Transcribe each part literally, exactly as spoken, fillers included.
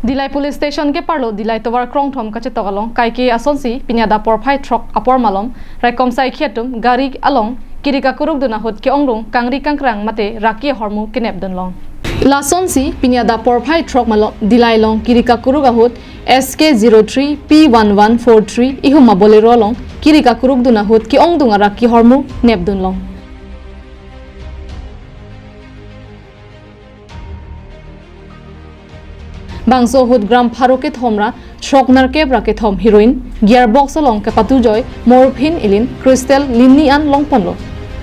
Dillai Police Station keparlo Dillai tovar krongthom kachetok along kaike asonsi pini adap porphai throk apor malom raikom saikhi atum gari along kiri kakuruk dun ahut ke-ongdung kangri kangkrang mate raki ahormu kenep dunlong. Lasonsi pini adap porphai throk malom Dillai along kiri kakuruk ahut S K zero three P one one four three ihum a Bolero along kiri kakuruk dun ahut ke-ongdung araki ahormu nep dunlong. Bangso ahut gram pharo kethom ra throk nerkep ra kethom heroin, gearbox along kepatujoi morphine, ilin crystal, lini an longponlo.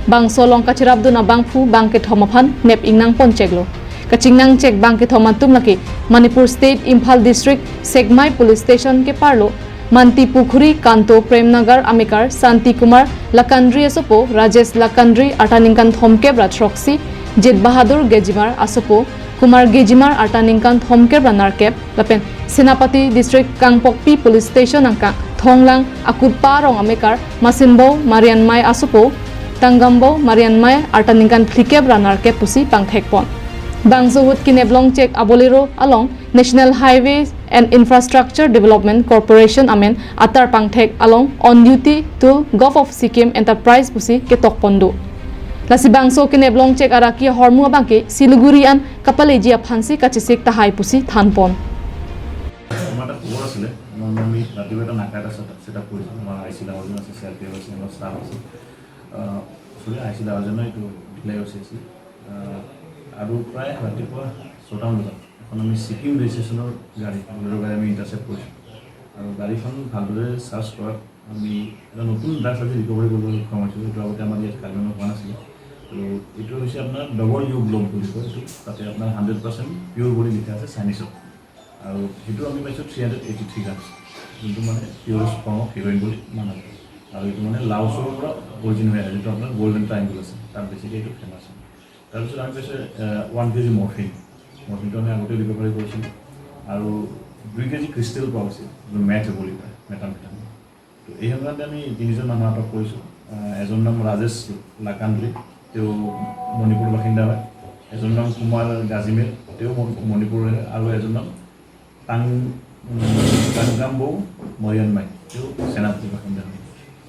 Bangso along kacherap dun abangphu bang kethom aphan nep ingnang poncheklo. Kachingnang chek bang kethom atum lake Manipur State, Imphal District, Sekmai Police Station keparlo Mantipukhuri, Kanto Premnagar amekar Santi Kumar Lakandri asopo, Rajesh Lakandri arta ningkan thomkep ra throksi, Jit Bahadur Gejimar asopo, Kumar Gejimar arta ningkan thomkep ra nerkep, lapen Senapati District Kangpokpi Police Station angkang Thonglang Akutpa Rong amekar Masinbo Marianmai asopo, Tangambo Marianmai arta ningkan phlikep ra nerkep pusi pangthekpon. Bangso ahut keneplong chek a Bolero along National Highway and Infrastructure Development Corporation amen atar pangthek along on duty to Govt of Sikkim Enterprise pusi ketokpon do. Lasi bangso keneplong chek araki ahormu abangke Siliguri an kapaleji aphansi kachesik tahai pusi thanpon. আমাৰ এটা খবৰ আছিলে, আমাৰ, আমি ৰাতিপুৱা এটা নাকা এটা ছেট আপ কৰিছোঁ। আমাৰ আই চি ডাঙৰজন আছে, চি আৰ পি এফ আছে, আমাৰ ষ্টাফ আছে। আহ, চৰি, আই চি ডাঙৰজন নহয়, এইটো ডিলাই অ' চি আছিলে। আহ, আৰু প্ৰায় ৰাতিপুৱা ছটামান বজাত এখন আমি ছিকিম ৰেজিষ্ট্ৰেশ্যনৰ গাড়ী, বলেৰ' গাড়ী আমি ইণ্টাৰচেপ্ট কৰিছোঁ। আৰু গাড়ীখন ভালদৰে চাৰ্চ কৰাত আমি এটা নতুন ড্ৰাগছ আজি ৰিকভাৰী কৰিবলৈ সক্ষম হৈছোঁ। এইটো আগতে আমাৰ ইয়াত কাৰ্বি আংলঙত হোৱা নাছিলে। আৰু এইটো হৈছে আপোনাৰ ডাবল ইউ গ্ল'ব বুলি কয়। এইটো তাতে আপোনাৰ হাণ্ড্ৰেড পাৰ্চেণ্ট পিয়ৰ বুলি লিখা আছে চাইনিজত। আৰু সেইটো আমি পাইছোঁ three hundred eighty three grams, যোনটো মানে পিয়ৰেষ্ট ফৰ্ম অফ হেৰইন বুলি মানা যায়। আৰু এইটো মানে লাওছৰ পৰা অৰিজিন হৈ আহে, যিটো আপোনাৰ গল্ডেন ট্ৰাইংগল আছে, তাত বেছিকৈ এইটো ফেমাছ হয়। তাৰপিছত আমি পাইছোঁ, আহ, ওৱান কেজি মৰ্ফিন। মৰ্ফিনটো আমি আগতে ৰিকভাৰী কৰিছিলোঁ। আৰু দুই কেজি ক্ৰিষ্টেল পোৱা গৈছিল, যোনটো মেথ বুলি কয়, মেথামফেটামিন। তো এই সংক্ৰান্তে আমি তিনিজন মানুহ আটক কৰিছোঁ। আহ, এজন নাম ৰাজেশ লাকান্দ্ৰী, তেওঁ মণিপুৰৰ বাসিন্দা হয়। এজন নাম কুমাৰ গাজিমেৰ, তেওঁ ম-, মণিপুৰৰে হয়। আৰু এজন নাম টাং-, উম, টাংগাম্বৌ মৰিয়নমাই, তেওঁ সেনাপতিৰ বাসিন্দা হয়।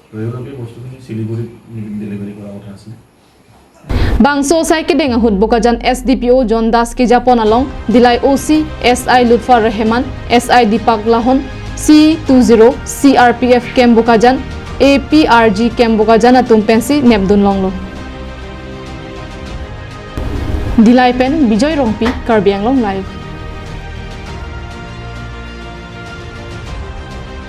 তো এইবিলাকে বস্তুখিনি শিলিগুৰিত ডেলিভাৰী কৰাৰ কথা আছিলে। Bangso asai kedeng ahut Bokajan S D P O John Das kejapon along Dillai O C, S I Lutfar Rehman, S I Deepak Lahon, C two zero C R P F camp Bokajan, A P R G camp Bokajan atum pensi nepdun longlo. Dillai pen Bijoy Rongpi, Karbi Anglong Live.